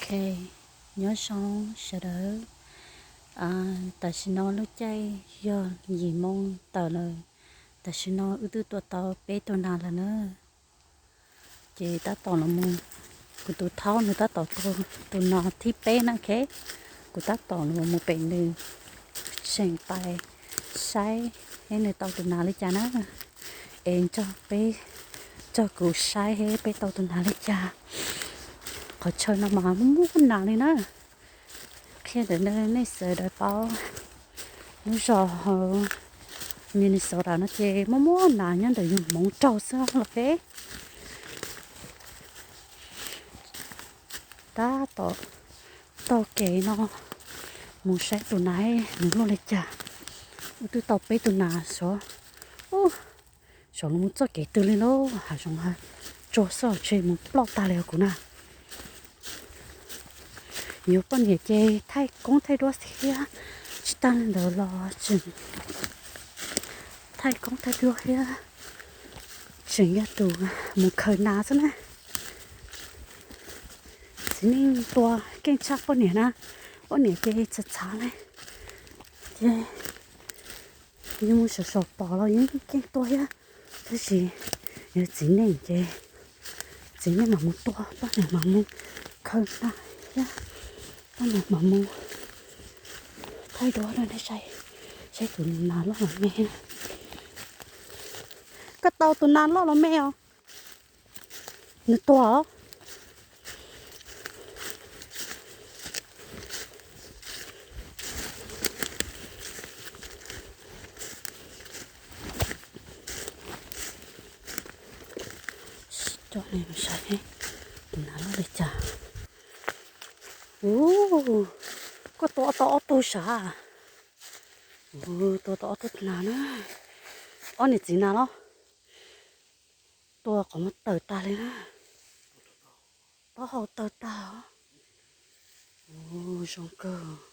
Ok, nyob zoo sawv daws. Tam sim no lub caij yog yim moo tawm lawm. Tam sim no wb twb tua tau peb tug nas lawm na. Ces tab tom los mus, kuv tus thaub nws tab tom tua tus nas thib peb na, ok. Kuv tab tom los mus pem nws tseem pais saib es nws tau tus nas li cas na. Es nrog peb, nrog kuv saib es peb tau tus nas li cas. Qhov chaw no mas muaj muaj nas li na. Qhia ntawm nej sawv daws paub, lub zos hauv Minnesota no ces muaj muaj nas nyob ntawm yus hmoov raug xwb los peb. Tab tom taug kev no mus saib tus nas nws luaj li cas. Wb twb tau peb tus nas xyov, xyov los mus txoj kev twg li lauj, hav zoov tsuag xwb tsheb mus ploj tag li os kuv na. Yuav poj niam ces thaij koob thaij duab thiab, tsis tag li ntawd los tseem thaij koob thaij duab thiab, tseem yog tus mus khaws nas xwb na. Txiv neej tua keej tshaj poj niam na, poj niam ces txhav txhav li, ces yus mus saum saum pom los yeej keej tua thiab, tab sis yog txiv neej ces txiv neej mam mus tua, poj niam mam mus khaws nas thiab, poj niam mam mus thaij duab rau nej saib, saib tus nas loj los me. Koj tau tus nas loj los me os? Nws tuag os. Coj nej mus saib tus nas loj li cas. Ua, koj tua tau ob tug sav? Ua, tua tau ob tug nas na. Ob niam txiv nas los? Tua qhov muag tawg tag li na. Taub hau tawg tag os. Ua, zoo kawg.